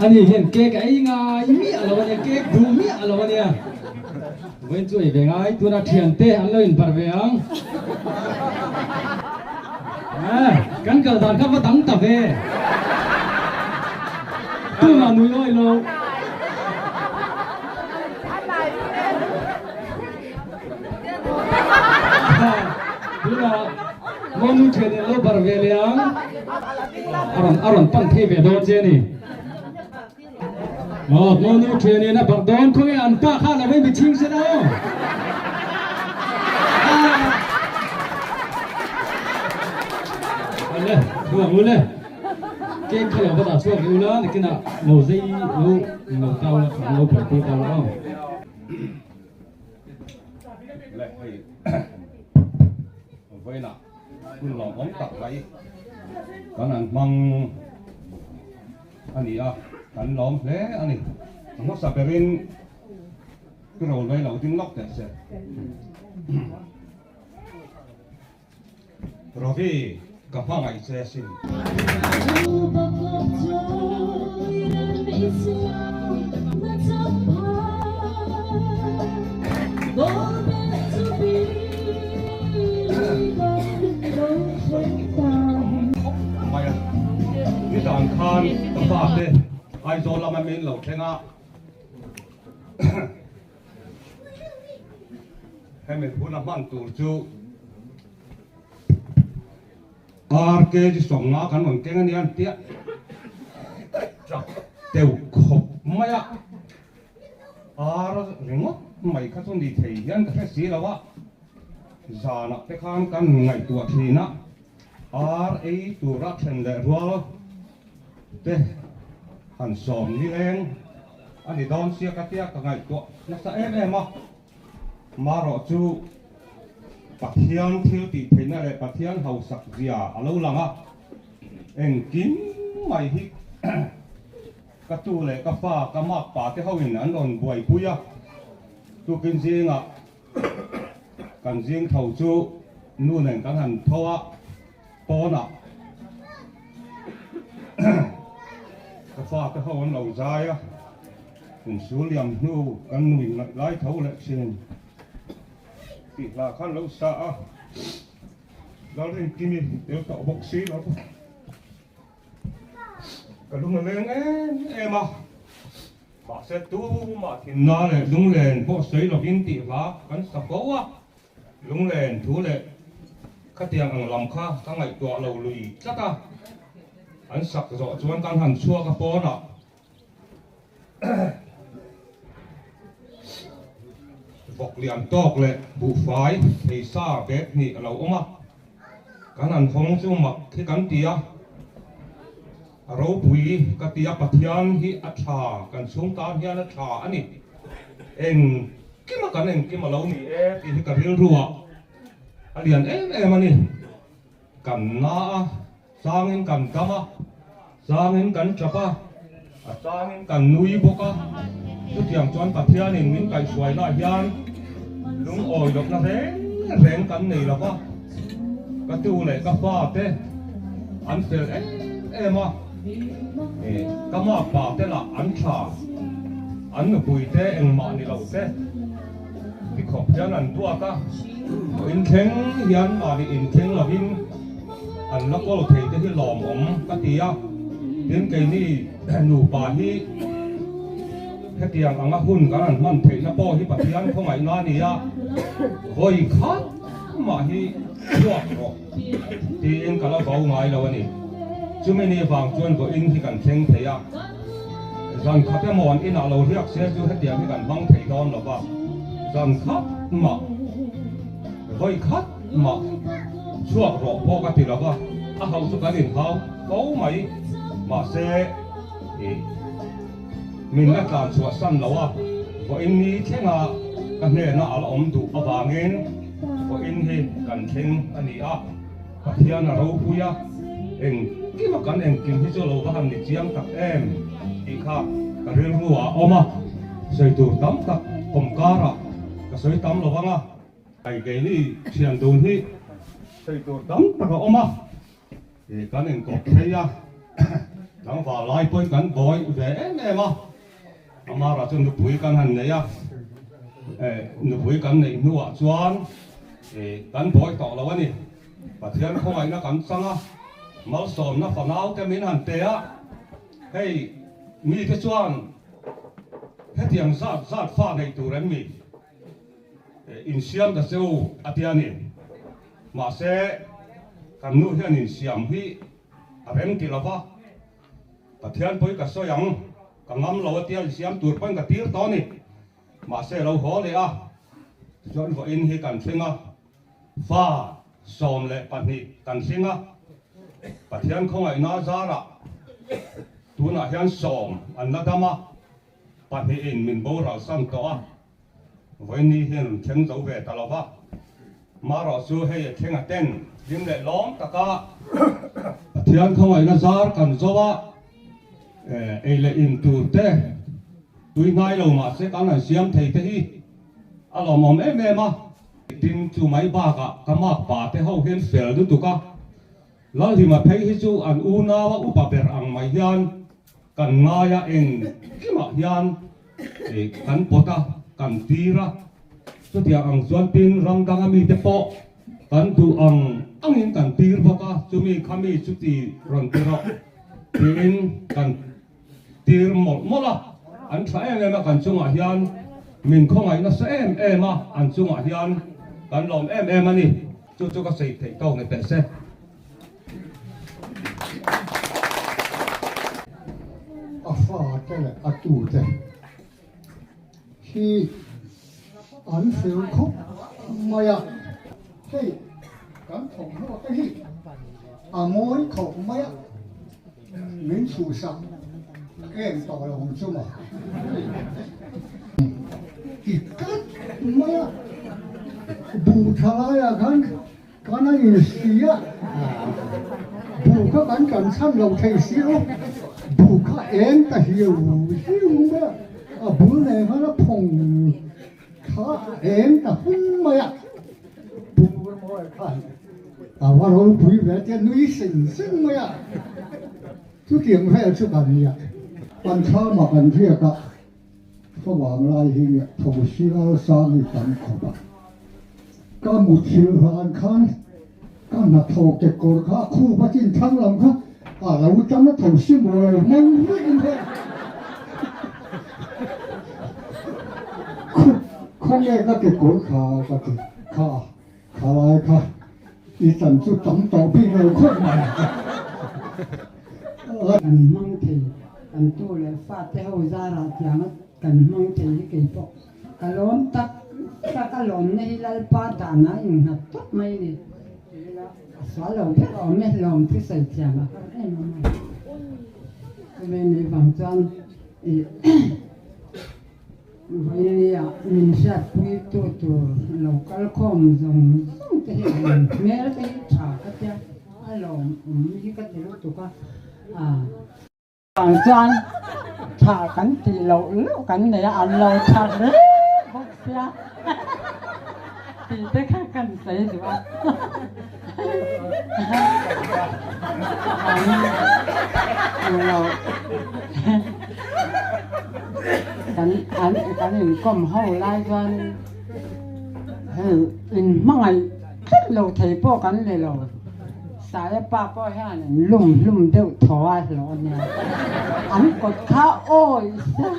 Ani hian cake a ei ngai miah lo a nia, cake duh miah lo a nia. Vawiin chu ei ve ngai, tuna thiante an lo inbarh ve ang. Kan kal dan kha va dang ta ve. Tunah nui awi lo. Tunah mawnu thian in lo bar ve leh ang. A rawn a rawn pan thei ve dawn che a ni. Aw mawnu thian in a bar dawn khawnge an pa kha lo in mi chhing se lo. Awle thuang ule. Cake kha lo va dah chhuak ula nikinah lo zei lo lo tau la kha lo buaipui tau la aw. Le hei vawiinah hun lawmawm tak mai kan an hmang a ni a, kan lawm hle a ni. A hmasa berin ka ro mai lo ding lawk teh se. Ravi, ka hmangaih che asin. Khawp mai a, nizan khan ka fate Aizawl lama min lo thleng a. Hemi huna hman tur chu RKG 50 kan rawn keng a nia an tia tap deuh khawp mai a, ar ringawt mai kha chu ni thei hian ka hre si lo a, zanah te khan kan ngaihtuah thin a, ar ei tura then leh rual te han sawm nileng a ni dawn sia ka tia ka ngaihtuah nasa em em a, marawh chu Pathian thil tih theihna leh Pathian hausak zia a lo lang a, engkim mai hi ka tu leh ka fa ka mak pa te ho in an rawn buaipui a, tukin zingah kan zing tho chu nu nen kan han tho a, pawnah ka fate ho an lo zai a, kum sul liam hnu kan nui ngaih lai tho leh thin tih hla khan lo sa a, Lalrinkimi tel tawh bawk si lo ka lung a leng em em a, mahse tumah thinna leh lunglen pawh sawi lovin tih hla kan sa fo a. Lunglen thu leh khatiang ang lam kha ka ngaihtuah lo lui tlat a, an sak zawh chuan kan han chhuak a pawnah vawk lian tawk leh buhfai theisa bag hnih a lo awm a, kan han hawng chu mak hi kan ti a, a ropui ka ti a, Pathian hi a tha, kan chhung tan hian a tha a ni. Eng Kima kan engkim a lo ni e tih hi ka rilru ah a lian em em a ni. Kan na a, changin kan dam a, changin kan tap a, a changin kan nui bawk a. Chutiang chuan Pathianin min kaihhruai lah hian lungawi lohna reng reng kan nei lo va, ka tu leh ka fa te an fel em em a. Ka mapa te lah an tha, an nupui te engmah ni lo te tikhawp hian an duat a, inthleng hian mahni inthleng lovin an la kawl thei te hi lawmawm ka ti a, tin keini nupa hi hetiang anga hun kan han hman theihna pawh hi Pathian khawngaihna a ni a, vawi khat mah hi chhuak rawh. Tiin ka la vau ngai lo a ni. Chumi ni vang chuan vawiin hi kan thleng thei a, zan khat emaw an inah lo riak se chu hetiang hi kan hmang thei dawn lo va, zan khat mah, vawi khat mah chhuak rawh pawh ka ti lo va, a ho chu kan inhau fo mai. Mahse, ih, min la tlan chhuah san lo a, vawiin ni thlenga ka hnenah a la awm duh avangin, Vawiin hi kan thleng a ni a, Pathian a ropui a, eng. Engkima kan engkim hi chu lo va han ni chiang tak em tih kha ka rilru ah a awm a, sawi tur tam tak awm karah ka sawi tam lo vang a, hei keini thian dun hi sawi tur tam tak a awm a, kan inkawp phei a, tlangval lai pawhin kan bawi ve em em a, Amara chu nupui kan han nei a, nupui kan neih hnuah chuan kan bawi tawh lo a ni. Pathian khawngaihna kan chang a, malsawmna fanau te min han pe a, hei mite chuan hetiang zat zat fa nei tur em mi insiam ta che u a ti a ni. Mahse kan nu hian insiam hi a rem ti lo va, Pathian pawhin ka sawi ang, ka ngam lo a tia insiam tur pawhin ka tir tawh a ni. Mahse lo haw leh a, tichuan vawiin hi kan thleng a. Fa 12 kan hling a, Pathian khawngaihna zarah tunah hian sawm an la dam a, pahnihin min boral san tawh a, vawiin hian rawn thleng zo ve ta lo va, marawh chu hei a thleng a ten hlim leh lawm taka Pathian khawngaihna zar kan zo a, ei leh in tur te tui hnai lo mahse kan han siam thei te hi a lawmawm em em a. Tin, chu mai bakah ka mak pa te ho hian fel lutuk a, Lalhima phei hi chu an unaua upa ber ang mai hian kan ngai a, engkimah hian kan pawt a, kan tir a, chutiang ang chuan tin ram danga mite pawh kan duh ang angin kan tir bawk a, chumi khami chuti rawn ti rawh tiin kan tir mawlh mawlh a, an tha em em a, kan chungah hian min khawngaih nasa em em a, an chungah hian kan lawm em em a ni. Chu chu ka sawi theih tawk ni teh se. A fa te leh a tu te hi an fel khawp mai a, hei kan thawmhnaw te hi a mawi khawp mai a. Min chhuhsak em tawh lo ang chu maw? Ti tlat mai a, buh tha laiah khan kan a insi a, buh kha kan kan chhan lo thei si lo, buh kha eng ta hiu hiu mai a, a bul nen khan a phawng kha eng ta hun mai a, buh mawi khan. A va ropui ve tia nui seng seng mai a, chutiang vel chu kan nia. Kan thlamah kan riak a, favang lai hi nia thosi ral sang hi tam khawp a. Ka muthilh hlan khan ka hnathawk ke kawr kha a khup a chin thlang lam kha a lo tang a thosi maw lo hmang vek in hei. Khup khawnge ka kekawr kha ka ti kha. Khalai kha i chan chu tam tawh bik lo khawp mai. Kan hmang thei, kan tu leh fate ho zarah tianga kan hmang thei hi kei pawh ka lawm tak tak a lawmna hi Lalpa danah innghat tawp mai a ni. A sual lo ber awm e, lawm thu sawi thiam a har em em a. Chumi ni vang chuan i Vawinia min hriatpuitu tur lo kal khawm zawng zawng te hi an hmel te hi tha ka tia, a lawmawm hi ka ti lutuk a, ah. Vang chuan tha kan tih loh loh kan nei a, an lo tha hle bawk sia tih te kha kan sawi duh a. Kan an kan inkawm ho lai chuan hei in hmangaih tlat lo thei pawh kan ni lo. Saya pa pawh hian in lum hlum deuh thaw a hlawh a nia. An kawt kha awi sa.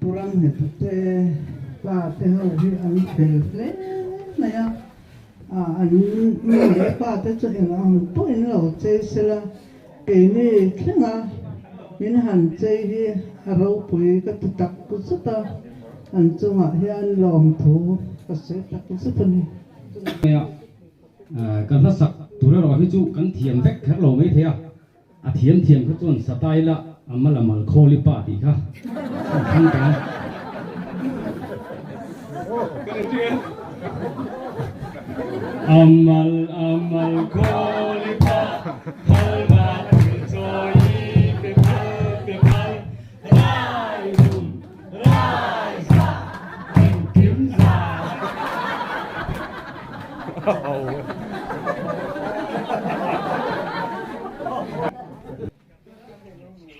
Pu Ramnghet te pa te ho hi an fel hle mai a, an nu leh pa te chu eng ang pawhin lo chei sela, keini thlenga min han chei hi a ropui ka ti tak zet a, an chungah hian lawmthu ka sawi tak zet a ni. Kan hlasak tur erawh hi chu kan thiam vek kher lo maithei a. A thiam thiam kha chuan Sataila a mal a mal khawli pa tih kha a thlang ta a. Amal amal khawlipa phalna thil chawi pe phal pe phal rai rum rai za engkim za.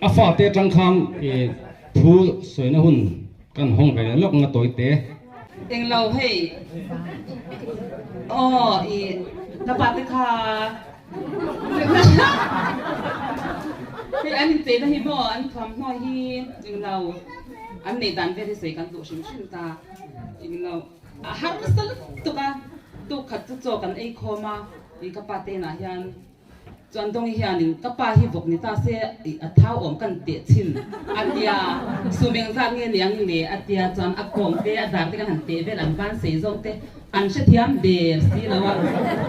A fate atang khan thu sawina hun kan hawng ve leh lawk nga tawi te. Englo hei aw i ka pa te kha hei an incheina hi maw an thuamhnaw hi englo an neih dan vel hi sawi kan duh hrim hrim ta englo a harsa lutuk a tukkhat chu chaw kan ei khawm a i ka pa te inah hian Chuan Dawngi hianin, Ka pa hi vawk ni ta se a thau awm kan teh chhin a tia, sum engzat nge ni ang le a tia, chuan a kawng te a dar te kan han teh vel an ban sei zawng te an hrethiam der si lo a,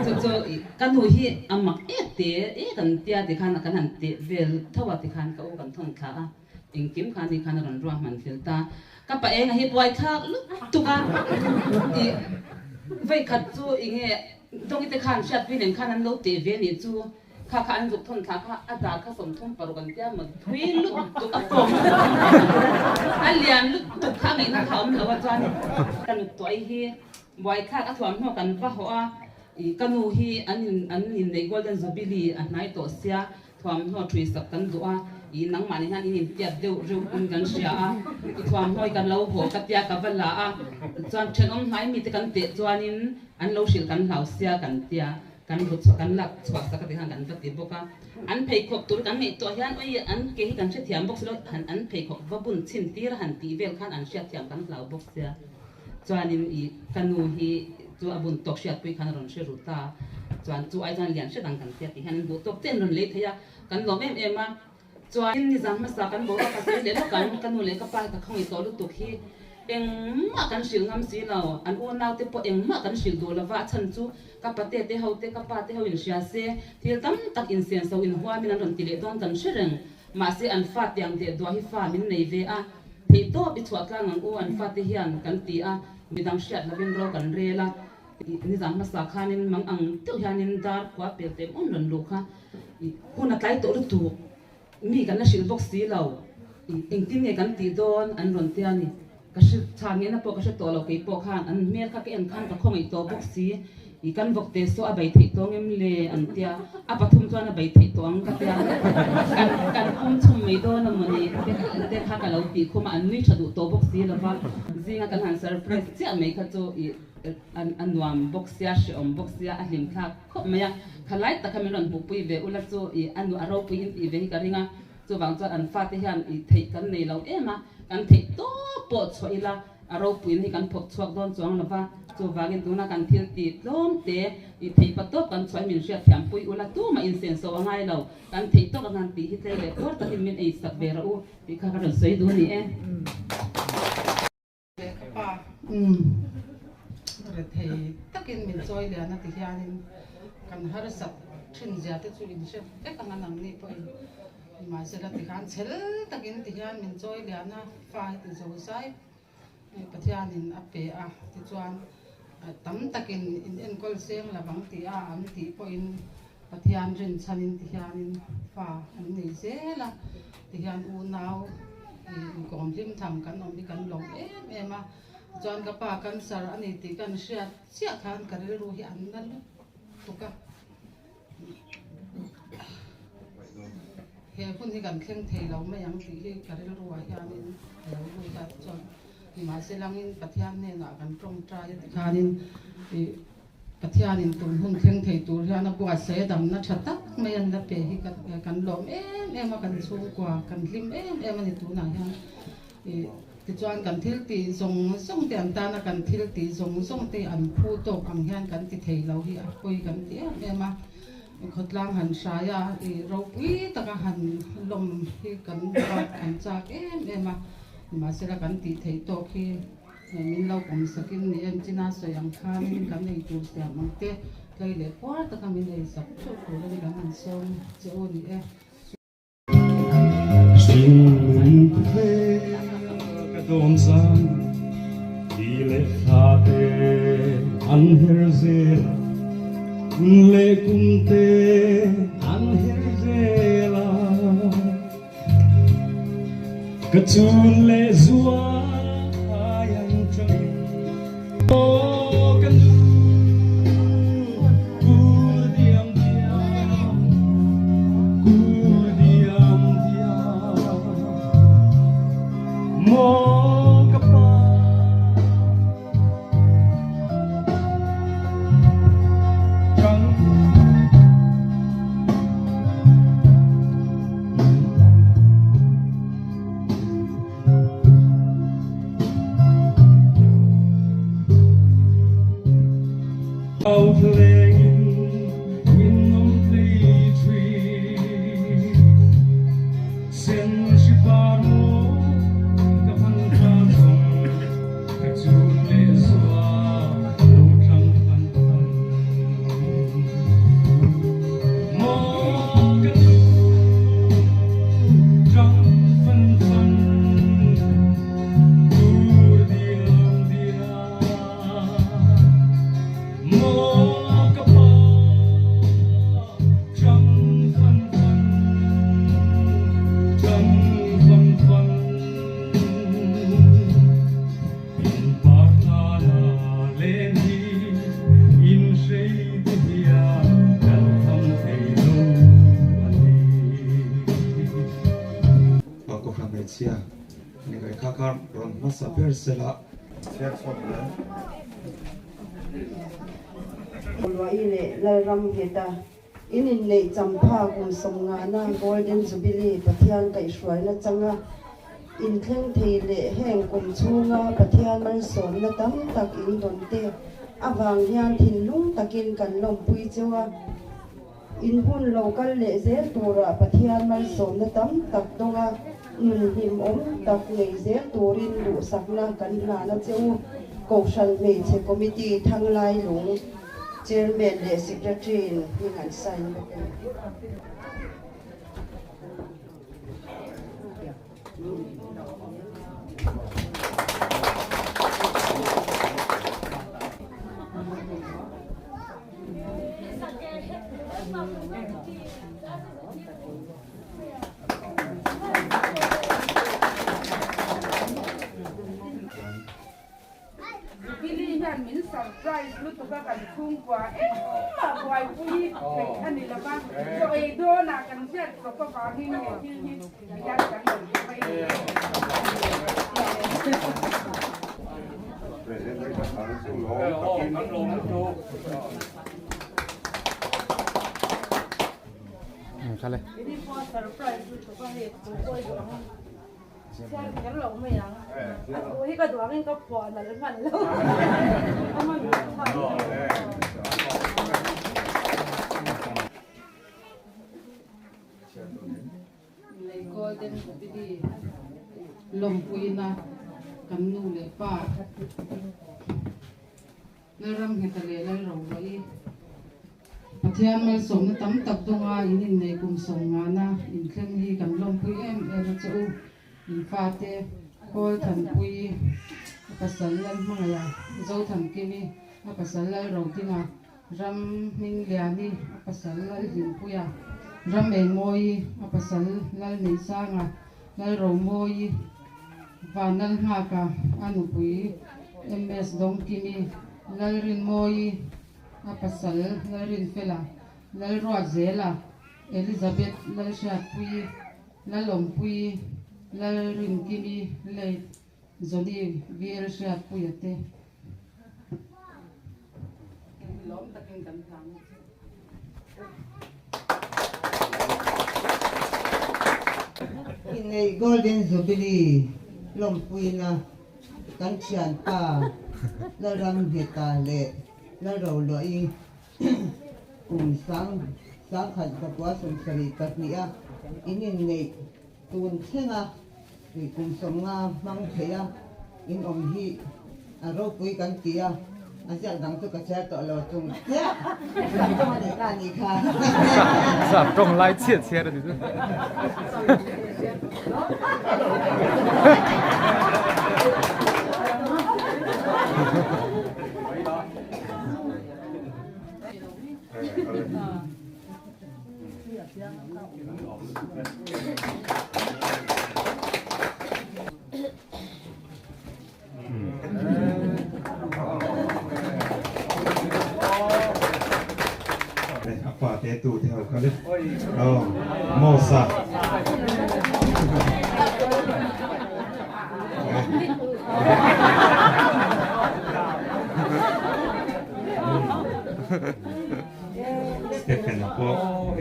chu chu ka nu hi a mak ek te ek an tia tikhan kan han teh vel tho a tikhan ka u kan thawn thla a, engkim kha ni khan a rawn ruahman fel ta, ka pa enga hi buaithlak lutuk a, i vawikhat chu enge Dawngite te khan hriatpui nen khan an lo teh ve nih chu kha kha an zuk thawn thla kha a dar kha 36 an tia maw thui lutuk a fawm a lian lutuk kha a ngaihna kha a awm lo a chuan ka nu tuai hi buaithlak a thuamhnaw kan va hawh a ih ka nu hi an in an inneih golden jubilee a hnai tawh sia Thuamhnaw thui sak kan duh a, ih nangmah nih hian in intiat deuh reuh in kan hria a, i thuamhnaw hi kan lo haw ka tia ka va la a, chuan thenawm hnai mite kan teh chuanin an lo hrilh kan hlau sia kan tia, kan ru chhuah kan lak chhuah sak a ti khan kan va ti bawk a, an pheikhawk tur kan ngaihtuah hian awi an ke hi kan hrethiam bawk si lo, han an pheikhawk va bun chhin tir a han tih vel khan an hriatthiam kan hlau bawk sia, chuanin ih ka nu hi chu a bun tawk hriatpui khan a rawn hre ru ta. Chuan chu ai chuan lian hret ang kan tia tih hian an duh tawk chiah an rawn lei thei a, kan lawm em em a. Chuan nizan hmasa kan boruak ka sawi leh lawk ang, ka nu leh ka pa hi ka khawngaih tawh lutuk hi engmah kan hrilh ngam si lo, an unau te pawh engmah kan hrilh duh lova, a chhan chu ka pate te ho te ka pa te ho in hria se thil tam tak insenso inhuamin an rawn ti leh dawn kan hre reng, mahse an fa tiang deh duah hi fa min nei ve a, theihtawp i chhuah tlang ang u an fate hian kan ti a, midang hriat lovin ro kan rel a. Nizan hmasa khanin mang ang deuh hianin dar khua pel te hmun rawn luh kha hun a tlai tawh lutuk, mi kan la hrilh bawk si lo, engtin nge kan tih dawn an rawn tia ni, ka hre tha ngehna pawh ka hre tawh lo keipawh khan an hmel kha ka en khan ka khawngaih tawh bawk si, kan vawk te saw a bei theih tawh ngem le an tia, a pathum chuan a bei theih tawh ang ka tia, kan kan pum chhum mai dawn a mawni te kha ka lo tih khum a, an nui tha duh tawh bawk si lova, zinga kan han surprise chiah mai kha chu ih. A nuam bawk sia, hrehawm bawk sia, a hlim thlak khawp mai a. Khalai tak kha min rawn hmuhpui ve ula chu ih a nu a ropui in tih ve hi ka ring a. Chuvang chuan an fate hian ih theih kan nei lo em a, kan theih tawp pawh chhuah ila a ropuiin hi kan phawk chhuak dawn chuang lo va. Chuvangin tuna kan thil tih tlawm te ih theih pa tawp kan chhuah hi min hriatthiam pui ula tumah insenso a ngai lo. Kan theih tawk ang han tih hi tlei leh puar takin min ei sak ve rawh u tih kha ka rawn sawi duh a ni e. Leh ka pa rethei takin min chawi lian a ti hianin kan harsat thin zia te chu in hre vek ang a nang nih pawhin nimahsela tikhan chhel takin ti hian min chawi lian a fa hi ti zo zai Pathianin a pe a tichuan tam takin in enkawl seng lovang tih a an tih pawhin Pathian rinchhanin ti hianin fa an nei zel a, ti hian unau inkawm hlim tham kan awm hi kan lawm em em a, chuan ka pa cancer a ni tih kan hriat chiah khan ka rilru hi an na lutuk a, he hun hi kan thleng thei lo mai ang tih hi ka rilru ah hianin a lo lut a, chuan nimahse langin Pathian hnenah kan tawngtai a tikhanin ih. Pathianin tum hun thleng thei tur hian a buatsaih a damna tha tak mai an la pe hi kan lawm em em a, kan chhungkua kan hlim em em a ni tunah hian. Ih tichuan kan thil tih zawng zawng te an tana kan thil tih zawng zawng te an phu tawk ang hian kan ti thei lo hi a pawi kan ti em em a. Khawtlang han hrai a, ih ropui taka han lawm hi kan ruat kan chak em em a, nimahsela kan tih theih tawk hi. Min lo awm sakin ni em china sawi ang khanin kan ei tur siam ang te tlei leh puar taka min ei sak theuh tur a ni kan han sawm che u ni e. Hringnun vel ka dawn zan ti leh thla te an her zel a. Hun leh kum te an her zel a, ka chun leh zuai an tangin aw ka nu kur diam diam, kur diam diam maw ka pa. Ka chun leh zua lo thlang fan fan maw ka nu thlang fan fan tur diam diam maw ka pa thlang fan fan thlang fan fan. Kohhran hmeichhia ni ngai kha kha rawn hmasa ber sela. Chhiar chhuak zel. Luahi leh Lalram ngheta in inneih champha kum sawmngana Golden Jubilee Pathian kaihhruaina changa inthleng thei leh heng kum chhunga Pathian malsawmna tam tak in dawn te avang hian thinlung takin kan lawmpui cheu a. In hun lo kal leh zel turah Pathian malsawmna tam tak dawnga nun hlimawm tak nei zel turin duhsakna kan hlan a che u. Kohhran Hmeichhe Committee Thanglai Lung Chairman leh Secretary in hming an sign bawk a ni. Jubilee hian min surprise lutuk a kan chhungkua engmah buaipui theih a ni lo va, chaw ei dawnah kan hriat chawp avangin he thil hi hian kan rawn ti mai a ni. Chhiar kher lo mai ang. A thu hi ka duh angin ka phuah nalh hman lo. A hman lo thlak. Lei Golden Jubilee lawmpuina kan nu leh pa Lalramngheta leh Lalroruaii Pathian malsawmna tam tak dawnga in innei kum sawmngana inthleng hi kan lawmpui em em a che u. In fate Khawl Thanpuii, a pasal Lalhmangaia, Zothankimi, a pasal Lalrodinga, Ram Hmingliani, a pasal Lalhlimpuia, Ram Engmawii, a pasal Lalneisanga, Lalromawii, Vanlalnghaka, a nupui MS Dawngkimi, Lalrinmawii, a pasal Lalrinfela, Lalruatzela, Elizabeth Lalhriatpuii, Lalawmpuii, Lalrinkimi, late Johnny VL Hriatpuia te. Lawm takin kan hlang a che. Inneih Golden Jubilee lawmpuina kan thianpa Lalramngheta leh Lalroluahi kum sang sangkhat pakua 72 a in inneih tun thlenga kum 50 hmang thei a in awm hi a ropui kan ti a, a ziak dang chu ka chhiar tawh lo chung chiah sap tawng a nih kha a nih kha. Sap tawng lai chhiat chhiar a ni chu. A pa te tu te ho kha le. Oh, Mosa. Stephen a pawh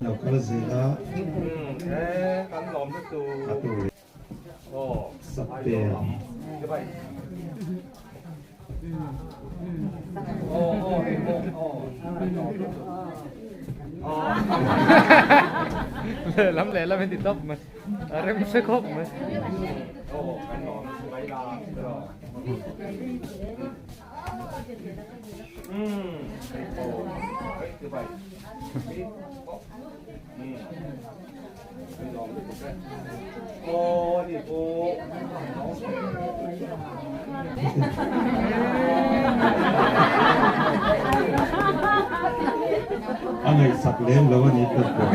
lo kal zel a. A tur leh Sakte. Lehlam lehlam in ti tawp mai. A rem hre khawp mai. A ngaihsak lem lo a ni tawp bawk.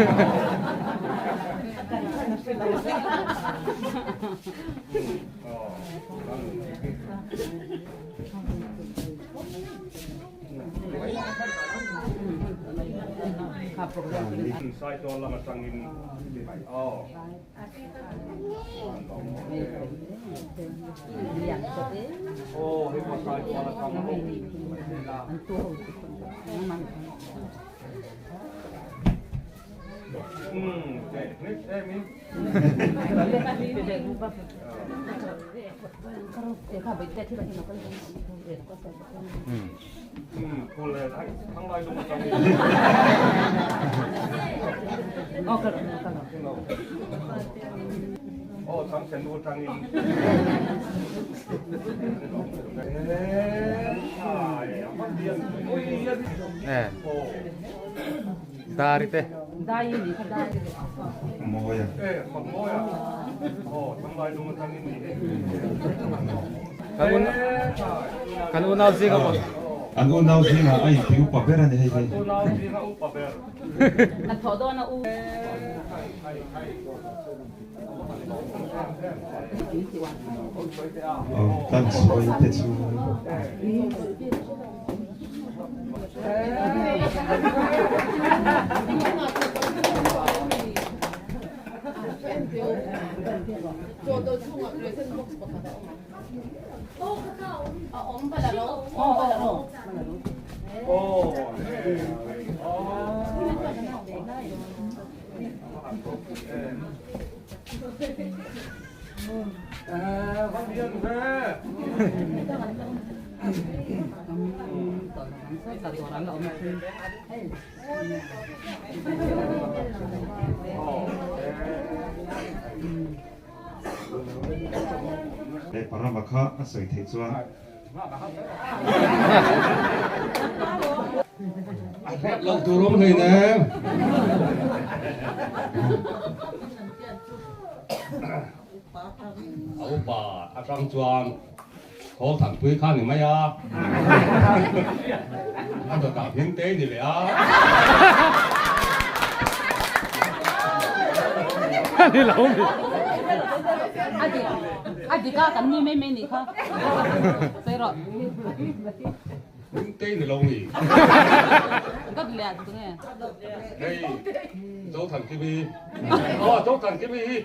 Dari te. Mawi a. Kan unau zinga maw. An unau zinga a inti upa ber a ni hei hei. Aw tan sawi te chu. He parama kha a sawi theih chuan. A hret loh tur awm hlei nem. A upa atang chuan Khawl Thanpui kha ni mai a, a dawtah Hmingtei ni leh a. Ni lo mi. A dik a dik a kan ni mai mai nih kha sawi rawh. Hmingtei ni lo mi. Dawt leh tu nge? Hei Zothankimi. Aw Zothankimi hi.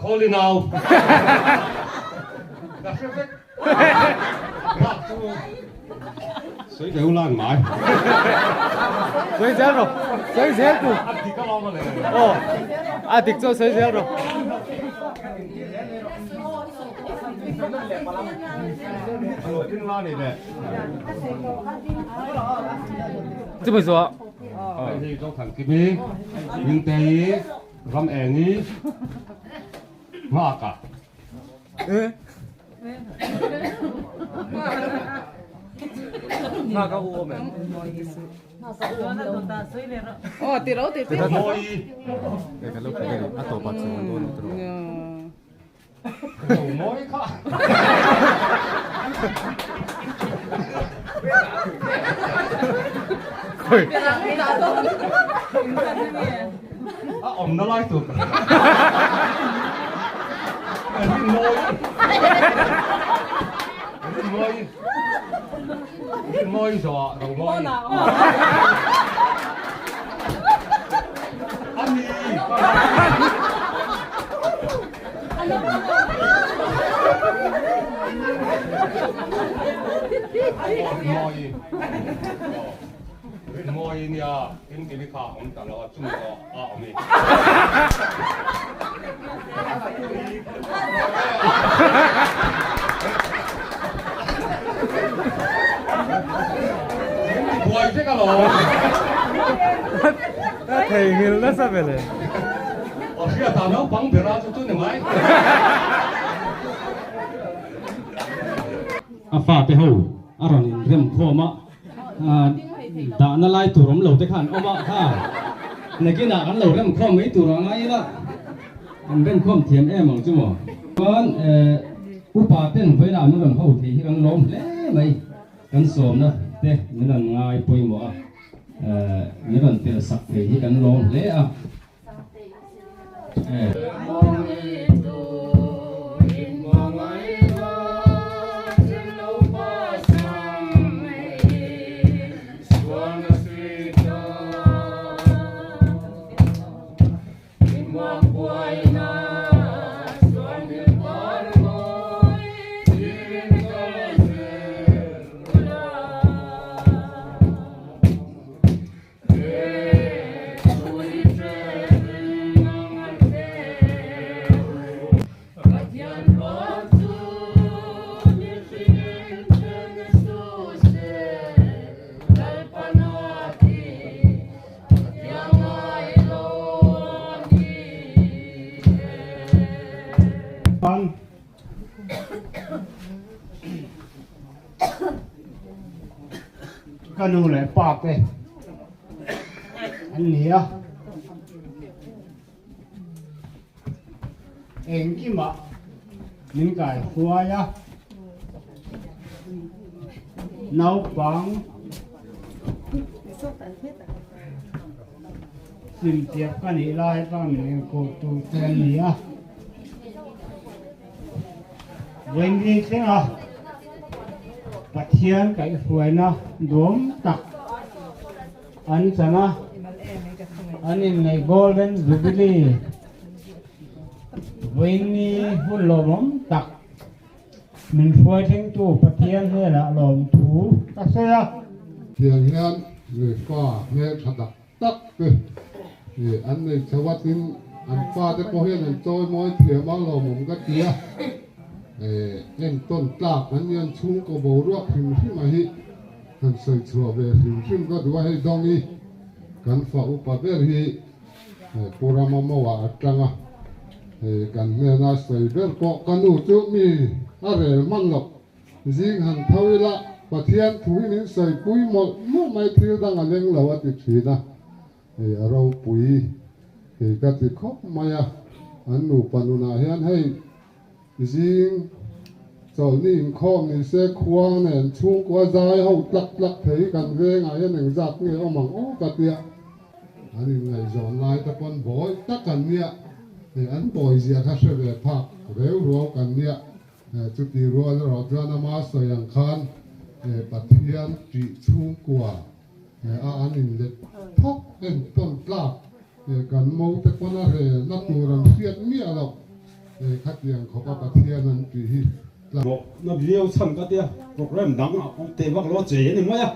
Khawli nau. Ka hre vek. Bak chu sawi ve ulan mai. Sawi zel rawh. Sawi zel tu. A dik a lawm a le. Aw. A dik chu sawi zel rawh. Chumi zuah. Hei hi Zothankimi, Hmingtei. Ram eng i nghak a. Nghak a u awm em? Aw ti ro ti ti. Mawi. E ka lo kha a tawp ah chuan dawn tro. Lo mawi kha. A awmna lai tur ka hria. Rinmawi. Rinmawi. Rinmawi zawhah Romawi. A ni. Rinmawi. Rinmawi nia Kimkimi kha awm ta lo a chung zawh a awm i. Buai vek alawm. Ka theihnghilh nasa ve le. Aw hriatah naupang bera chu chu ni mai. A fate ho a rawn inrem khawm a. Dahna lai tur awm lo te khan awm a kha nakinah kan lo rem khawm mai tur ang ila an rem khawm thiam em ang chu maw. Chuan upa ten vawiin ah min rawn ho thei hi kan lawm hle mai kan sawmna te min rawn ngai pawimawh a min rawn tel sak thei hi kan lawm hle a. Ka nu leh pa te an ni a, engkimah min kai hruai a, naupang chimpiak ka nih lai atanga min enkawl tu te an ni a. Vawiin thlenga Pathian kaihhruaina duam tak an chan a, an inneih Golden Jubilee vawiin ni hun lawmawm tak min hruai thlengtu Pathian hnenah lawmthu ka sawi a. Tiang hian fa hmeltha tak tak te an nei chho a, tin an fate pawh hian an chawi mawi thiam a lawmawm ka ti a, entawn tlak an nia an chhungkaw boruak hrim hrim a hi han sawi chhuah ve hrim hrim ka duh a, hei Dawngi kan fa upa ber hi Pu Rama Mawa atang a, hei kan hnena sawi ber pawh ka nu chu mi a rel hman loh. Zing han tho ila, Pathian thu hi min sawipui mawlh mawlh mai thil dang a leng lo a ti thin a, hei a ropui kei ka ti khawp mai a, an nupa nunah hian hei zing chawlhni inkhawm ni se khuang nen chhungkua zai ho tlak tlak thei kan vengah hian engzat nge awm ang aw ka tia. An inngaihzawn lai te pawn bawi tak an nia, hei an bawi zia kha hre ve phak reu ruau kan nia. Chuti rual erawh chuan ama sawi ang khan Pathian tih chhungkua a an inlet thawk entawn tlak kan mo te pawn a relna tur an hriat miah loh khatiang khawp a Pathian an tih hi tlak. Na viau chhan ka tia program dang a awm teh vak lo a chei a ni mai a,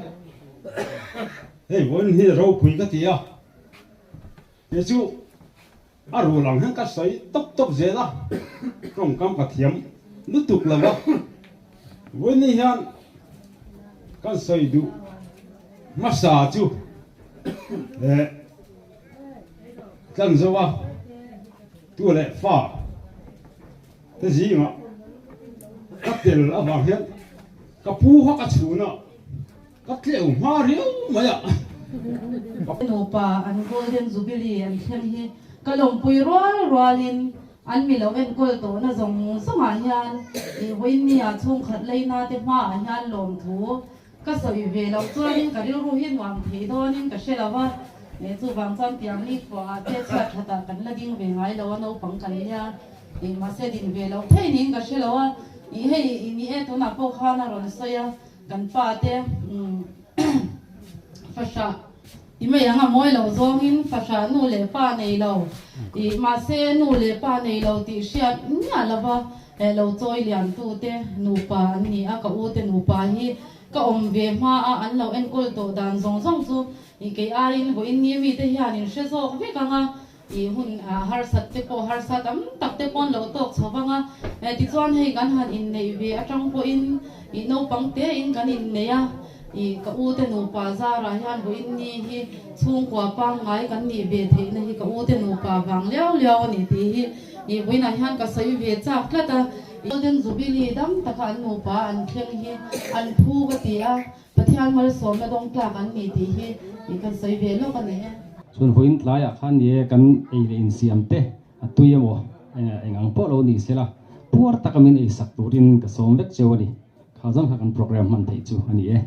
hei vawiin hi ropui ka ti a, kei chu A rul ang hian ka sawi tawp tawp zel a, tawngkam ka thiam lutuk lo a, vawiin hian kan sawi duh hmasa chu eh tlan zo a, tu leh fa te zingah ka tel avang hian ka pu kha ka chhun a. Ka tleu hma riau mai a. Nupa an Golden Jubilee an thleng hi ka lawmpui rual rualin an mi lo enkawl tawhna zawng zawngah hian ih vawiinnia chhungkhat leina te hmaah hian lawmthu. Ka sawi ve loh chuanin ka rilru hi nuam thei dawnin ka hre lo a, chuvang chuan tiang ni khuaah te chhiat thatah kan la ding ve ngai lo a, naupang kan nia ih mahse din ve loh thei niin ka hre lo a, ih hei i ni e tunah pawh khan a rawn sawi a, kan pa te umm fahrah ti mai ang a mawi lo zawngin fahrah nu leh pa nei lo ih mahse nu leh pa nei lo tih hriat miah lo va. He lo chawi lian tute nupa an ni a, ka ute nupa hi ka awm ve hma a, an lo enkawl tawh dan zawng zawng chu i kei aiin vawiin ni mite hian in hre zawk vek ang a, i hun harsat te pawh harsa tam tak te pawh an lo tawk chho vang a, tichuan hei kan han inneih ve atang pawhin i naupang tein kan inneih a, i ka ute nupa zarah hian vawiin ni hi chhungkua pangngai kan nih ve theihna hi ka ute nupa vang liau liau a ni tih hi I vawiinah hian ka sawi ve chak tlat a, Golden Jubilee dam taka an nupa an thleng hi an phu ka ti a, Pathian malsawmna dawng tlak an ni tih hi i kan sawi ve lawk a ni e. Chuan vawiin tlaiah khan ni e kan ei leh insiam te a tui emaw eng ang pawh lo ni sela puar taka min ei sak turin ka sawm vek cheu a ni. Kha zawng kha kan program hman theih chu a ni e.